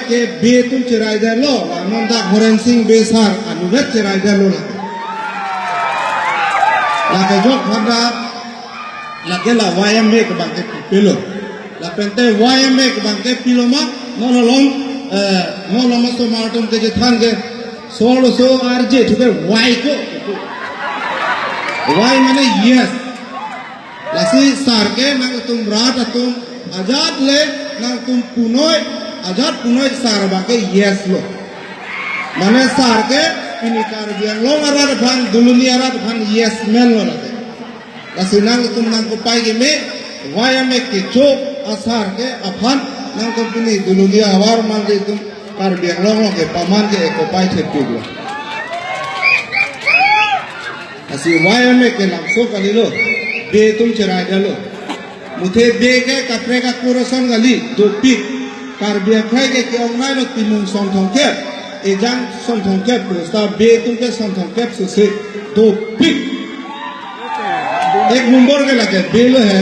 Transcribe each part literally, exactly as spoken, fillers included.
ke Bey atum cheraidetlo, la non dak Horen Sing Bey sar anuvet cheraidetlo lake. Lake jok phanda, lake la Y M A ke abang ke pipelo. Lapen te Y M A ke abang ke pilo ma, non along, eh, non along osomar atum kechethan ke, solo so R J thuke Y ko. Y mane yes. Lasi sar ke nangtum rat atum ajat le nangtum punoi, ajat punoi sar abang ke yes lo. Mane sar ke pini Karbi Anglong arat aphan, Doloni arat aphan yes man lo lake. Lasi nangtum nangkopai keme, Y M A kecho asar ke aphan nangtum pini Doloni ahavar mande atum Karbi Anglong along ke paman ke ekopai thepik lo. Lasi Y M A ke labangso kalilo, Bey atum cheraidetlo. Muthe Bey ke kaprek akur ason kali, dopik. Karbi akhei ke ke-ong nailo Timung son thomkep, Ejang son thomkep, seta Bey atum ke son thomkep sose, dopik. Ek nombor ke lake Bey lo he,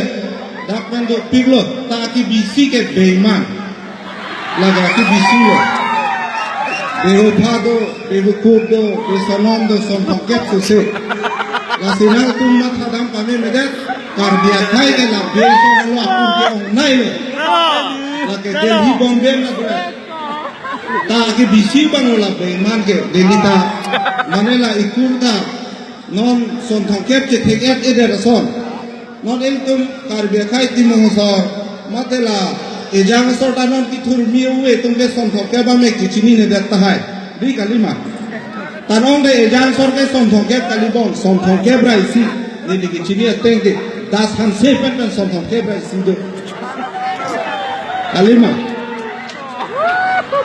dak pen dopik lo, ta kebisi ke beiman. Lake kebisi lo. Behuda do, behukup do, besonom do, son thomkep sose. Lasi nangtum mathadam pamemedet, Karbi akhei ke la Bey ason lo akur ke-ong nailo. Lake Delhi Bombay na do. Ta kebisi abang lo la beiman ke, Delhi ta. Mane la ikur ta. Non son thomkep chethek-et-edet ason. Non ilitum Karbi akhei Timung asor, mate la Ejang asor ta non kethurmi ave atum ke son thomkep abang mek chechininedet tahai. Dei kalima. Ta non de Ejang asor ke son thomkep kali bong, son thomkep ra isi. Neli kechini ateng ke, Das Hanse pen pen son thomkep ra isi do. Kalima.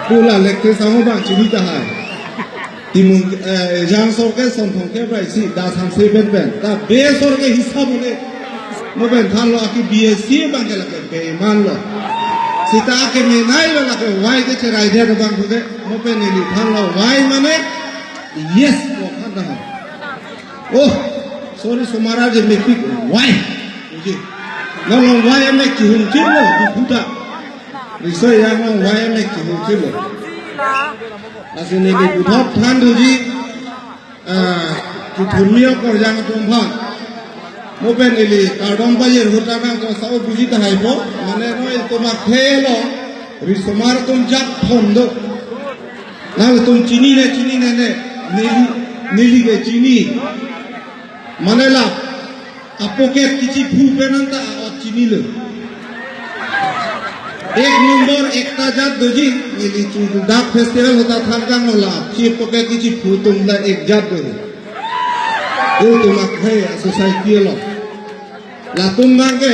Pu la lekte sango abang chini tahai. Timung, eh, Ejang asor ke son thomkep ra isi, Das Hanse pen pen. Ta Bey asor ke hisap ule. Mo pen thanlo aki B S C abang ke lake beiman lo. Seta kemenei lo lake Y ke cheraidet abang ke. Mo pen neli thanlo Y mane yes ko phanda. Oh, sorry, osomar arje mepik Y. Oke. Nang long Y M A kihum chip lo, di puta. Riso yang long Y M A kihum chip lo. Lasi neli puthot than doji, ah, kethurmi akorjang atum aphan. Mo pen neli kardom pajir ahut ta nangtum sa-o buji tahai po. Mane non itum akhei lo, ri osomar atum jak thom do. Nangtum chinine, chinine ne, neli, neli ke chini. Mane la, apocket kechiphu pen anta a-ot chinilo. Ek nombor ekta jat doji, neli chu dak festival ahut ta than kanglo la, chi pocket kechiphu atum la ek jat doji. Itum akhei a-society along. Latum abang ke,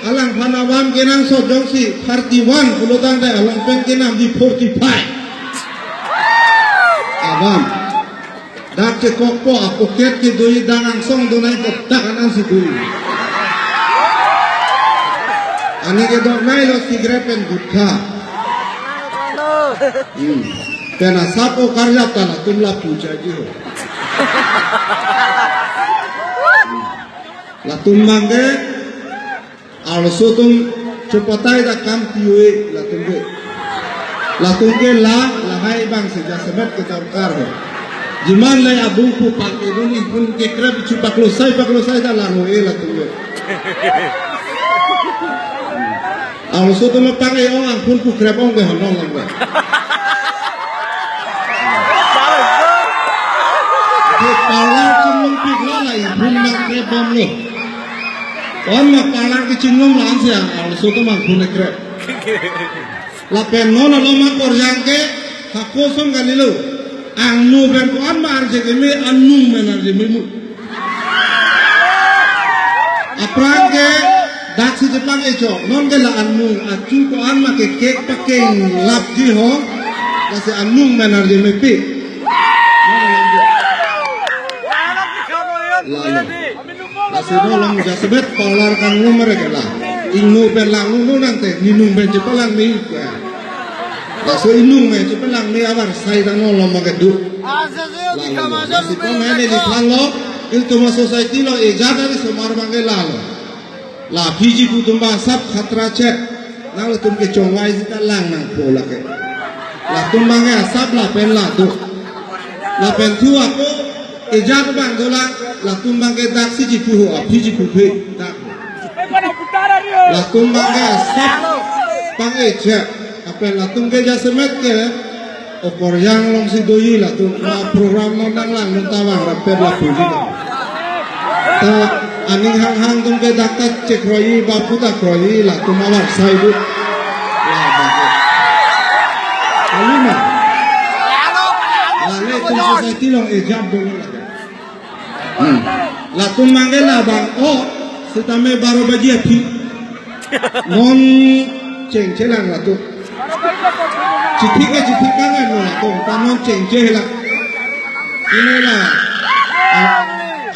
alangphan avam kenangsot jongsi thirty-one pulotangte along pen kenamji forty-five. Avam. Dak chekokpo apocket ke doji, dak angsong donai ke dak anang si doji. Ani ke dok nailo cigarette pen gutkha. Hmm. Pen asap o karjap ta latum lapu chaji ho. Hmm. Latum abang ke arloso atum chopatai ta kam P O A latum ke. Latum ke la, lahai abang si jasemet ke dorkar ho. Jiman le abung pu pang ke dun ingpun kekrep chu paklosai paklosai ta lang ho-e latum ke. Arloso atum pang e-ong angpun pu krep ong ke honong lang ke. Ke parlor chinglum pik lo la ingpun ma krep bom lo. Ko-an ma parlor kechinglum la-an si ang, arloso atum angpun ekrep. Lapen non along akorjang ke hako ason kalilo. Angno pen ko-an ma arje keme, anung pen arje memu. Aphrang ke dak si cheplang-e chok. Non ke la anung achu ko-an ma ke kek pakeng lapji ho. Lasi anung pen arje mepik. Lalo. Lasi non along jasemet parlor kanglum mere ke la. Ingno pen langno nangte, ninung pen chepalang me-ik ya. Laso inung pen chepalang me abar sai ta non along ma kedo. Lalo. Lasi ko mene di thanlo, ilitum a-society along ejat ari osomar abang ke lalo. La P G pu atum abang asap khatra chek. Nanglitum kechongvai sita lang nangpo lake. Latum abangke asap lapen la do. Lapen thu ako ejat abang dolang, latum abangke dak si chiphu ho, aphi chiphu phe. Dak. Latum abangke asap pang-e che. Lapen latum ke jasemet ke okorjang alongsi doji latum. Ma program non nanglang non ta vangrap-et lapuji. Ta aning hanghang atum ke dak ta chekroiji, bapu ta kroiji, latum abar sai do. La bapu. Kali ma. Lale atum society along ejat dolo lake. Hmm. Latum abangke labang o, sitame baro baji aphi. Non chengchelang latum. Chithi ke chithi kangan lo latum, ta non chengchelang. Pine la, a,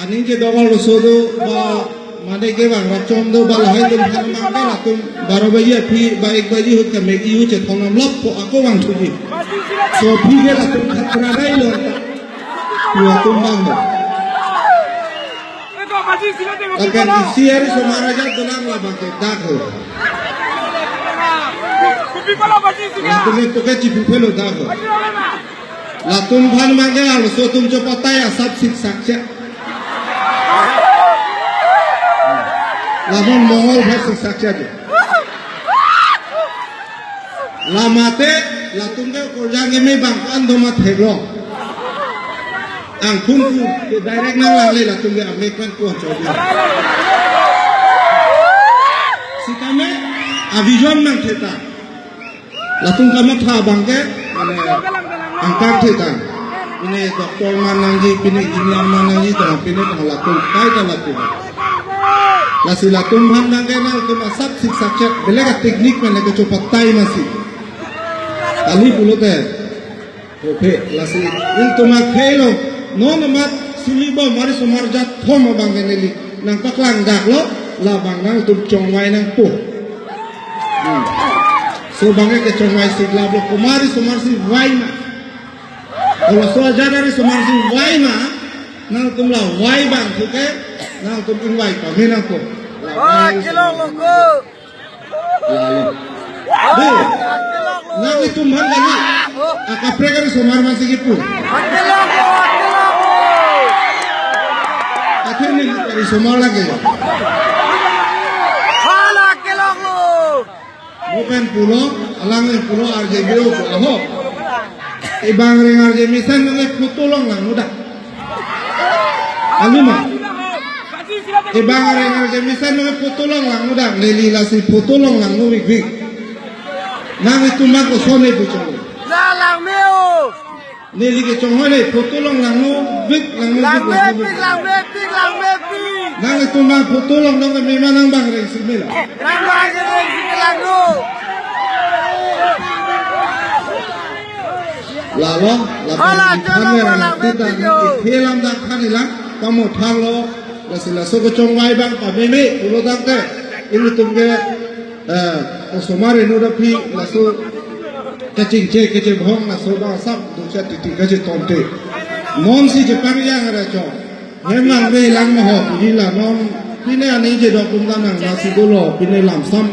aning ke dogal lo so do, ba, mane ke vangrap chom do, ba lahai atum aphan abangke latum, baro baji aphi, ba ek baji ahut ke mek ihu chethon nam lop po ako vangthuji. So aphi ke latum khatpra dai lo ta. Pu atum abang lo. Lapen isi ari osomar ajat dolang labang ke dak ho. Latum ke puke chiphu phelo dak ho. Latum aphan abangke arloso atum chopatai asap siksak che. Lapen mongol aphan siksak che. La mate latum ke okorjang keme abang ko-an do ma theklo. Angkhung ku ke direct nanglangle latum ke amek pen ko chodi. Sitame avision nangthe ta. Latum kamatha abangke, mane, angkang thetang. Pine doctor man nangji, pine engineer man nangji, tong pine tong latum, kaita latum. Lasi latum aphan abangke nangtum asap siksak che, belek a-technique mane kechopatai masi. Kali pulote. Oke, lasi ilitum akhei lo, non amat suli bom ari osomar ajat thom abangke neli nangpaklang dak lo, labang nangtum chongvai nangpo. Hmm. So abangke kechongvai si glap lo, komat ari osomar si vai ma. Kalau so ajat ari osomar si vai ma, nangtum la vai abang thu ke, nangtum ingvai pame nangpo. La Oh, vai kelong lo ko. Lalo. Dei, nanglitum aphan kali. Akaprek ari osomar man si kipu. Athe neli ari osomar lake. Hala kelong lo. Mo pen pulo, alang le pulo R J B O pu aho. Ibang reng R J mesen le photo longlangno dak. Anu ma. Ibang reng R J mesen le photo longlangno dak. Neli lasi photo longlangno vik vik. Nanglitum ma koson ne pu chong. Na langme o. Neli kechonghoi le photo longlangno vik langno vik Langme langno vik. Pik, langme pik, langme pik. Nanglitum ma photo longlong ke mema nang bang reng si mela. Nang bang reng si mela no. Lalo, lalo Hala, di chalo, khan le hala, lang me tita video. Ikhe lam dak khan ilang, pamo thang lo, lasi laso kechongvai abang pameme, pulo tangte, ilitum ke, eh, osomar inut aphi, laso kachingche, kachebhong, laso abang asap, dukcha titi kachetonte. Non si chepang yang ra cho. Hem vangve lang ma ho, pini la non, pine ani je dok kum ta nang nasi dolo, pine lamsam,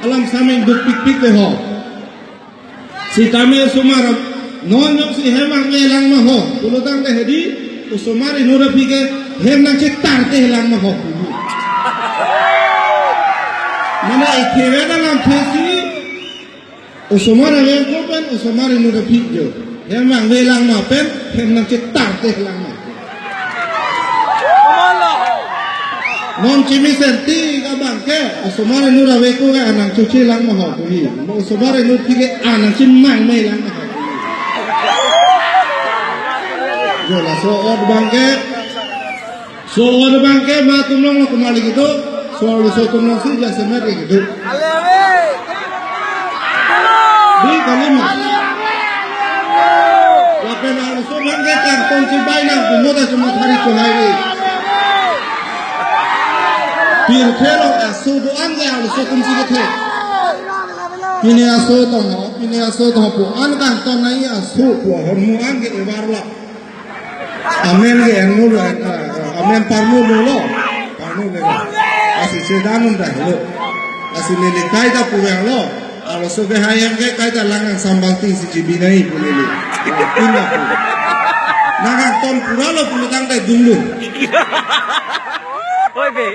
alamsam ingduk pikpik te ho. Sitame osomar, non jongsi hem vangve lang ma ho, pulo tangte hedi, osomar inut aphi ke, hem nangchetarte lang ma ho. Mane ikhe ave ta lamthe si, osomar avengko pen, osomar inut aphi jo. Hem vangve lang ma pen, hem nangchetarte lang ma. Non chemesen tik abangke, osomar inut avengko ke anang choche lang ma ho puhi. Mo osomar inut aphi ke anang chemangme lang ma ho puhi. Jo laso ot abangke, so ot abangke ma atum along lo komat le kedo, so arloso atum along si jasemet le kedo. Di kali ma. Lapen arloso abangke kangton chibai nang kumo ta chuma thari chohai le. Pirthe along aso do-an ke arloso atum si kethe. Pine aso tong ho, pine aso tong ho pu an kangton nai aso pu ahormu an ke evar la. Amen ke engno lo, eh, eh, amen parno lo lo. Parno lo lo. Lasi chedan un dah lo. Lasi neli kaita pu yang lo. Laso ke hai hem ke kaita lang kangsam bangti si chibi nangji pu neli. Pin na pu. Nang kangton pura lo pulo tangte dunglun. Oi be.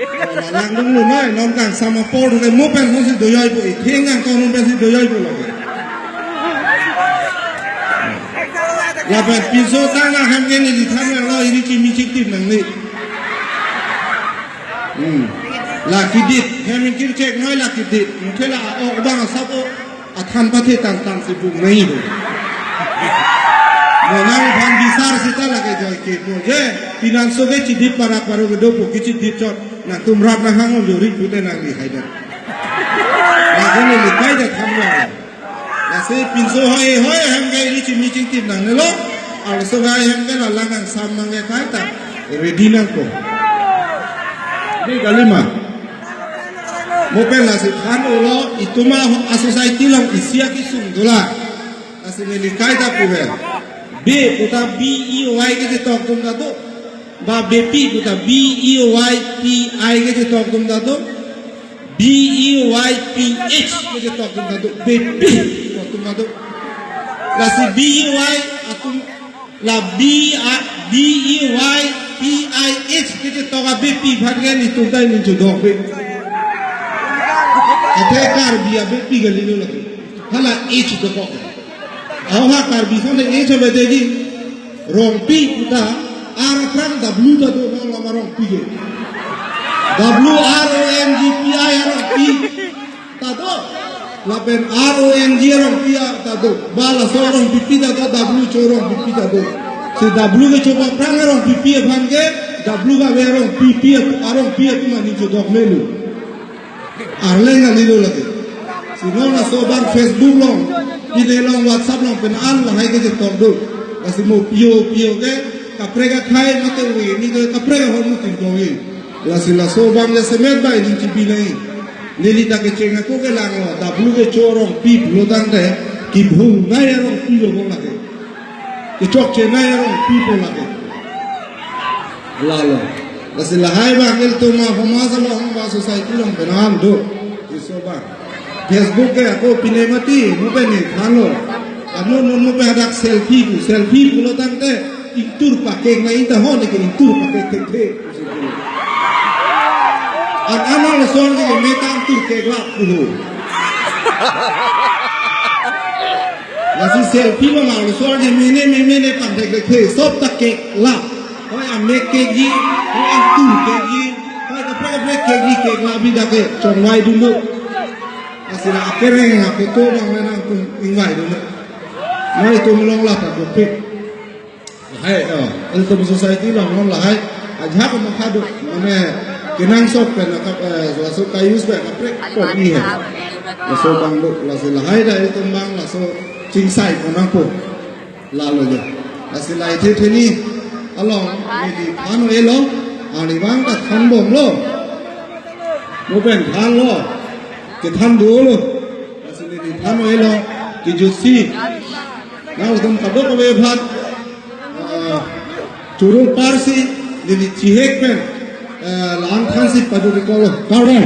Lang dunglun noi, non kangsam apor ke mo pen si doyoi pu, itheng kangton mo pen si doyoi pu lo. Lapen pinso tang nang hem ke neli than nanglo, iri kimi chiktim nangne. Hmm. La kedit, hem ingkir chek noi la kedit. Mungkin la o bang asap o athan pathe tangtang si bung nangji do. Mo nangphan bisar seta lake joike mo je pinanso ke chidit parak paru kedo po kechidit chot nangtum rat nang hang jori pute nangli haida. Lake neli kaita than nang. Lasi pinso hoi hoi hem ke iri kimi chiktim nangnelo. Arloso ke hai hem ke la lang kangsam nang ke kaita ready nangpo. Dei kalima. Mo pen lasi than-olo, itum a-society along isi akesung dolang. Lasi neli kaita puve. Be puta B E Y kechetok atum ta do. Ba bepi puta B E Y P I kechetok atum ta do. B E Y P H kechetok atum ta do. Bepi atum ta do. Lasi B E Y atum la B I, B E Y P I H kechetok abepi aphan ke nelitum ta ning chodok be. Athe Karbi abepi kali lo lake. Hala H dokok. Aho ha Karbi ason le H avedetji. Rongpi puta, R aphrang W ta do, non lama Rongpi ke. W R O N G P I Rongpi ta do. Lapen R O N G Rongpi ta do. Ba laso Rongpipi ta do, W cho Rongpipi ta do. Si W kecho aphrang Rongpipi aphan ke, W kave Rongpipi, Rongpi atum aning chodok melu. Arleng kali lo lake. Si non laso abang Facebook along, pine along, WhatsApp along pen an lahai kechetok do. Lasi mo pio pio ke kaprek akhei mate wi, ni ke kaprek ahormu tin ko wi. Lasi laso abang jasemet bai ning chibi nangji. Neli ta kecheng ako ke lang lo, W kecho Rongpi pulo tangte, kibhung nai Rongpi lo bong lake. Kechokche nai Rongpi pu lake. Lalo. Lasi lahai abang ilitum a-homaj along ba society along pen an do. Iso abang. Facebook ke ako pine mati, mo pen ne thanlo. Ano non mo pen hadak selfie pu, selfie pulo tangte ingtur pakek nangji ta ho ne ke ingtur pakek thekthe. An ano lason ke me tang tur keklap pulo. Lasi selfie lo ma laso arni mene mene pangthek thek the, sop ta keklap. Hoi amek kekji, hoi atur kekji, hoi kaprek kaprek kekji keklap bi dak ke chongvai dunlo. Lasi la akereng aphoto abang le nangtum ingvai dunlo. Nangtum along la ta dopik. Lahai, oh, ilitum society along non lahai. Ajak mo khado, mane, kenangsot pen akap, eh, laso ka-use pen kaprek pon ni he. Laso abang do, lasi lahai ta ilitum abang, laso chingsai pon nangpo. Lalo je. Lasi lahai the the ni along, neli than-olo, arnivang ta thanbomlo. Mo pen thanlo, kethan dolo. Lasi neli than-olo, kejutsi. Nangtum kadokave aphan, ah, choro parsi, neli chihek pen, eh, la-an thansi padu rikolo. Kardom.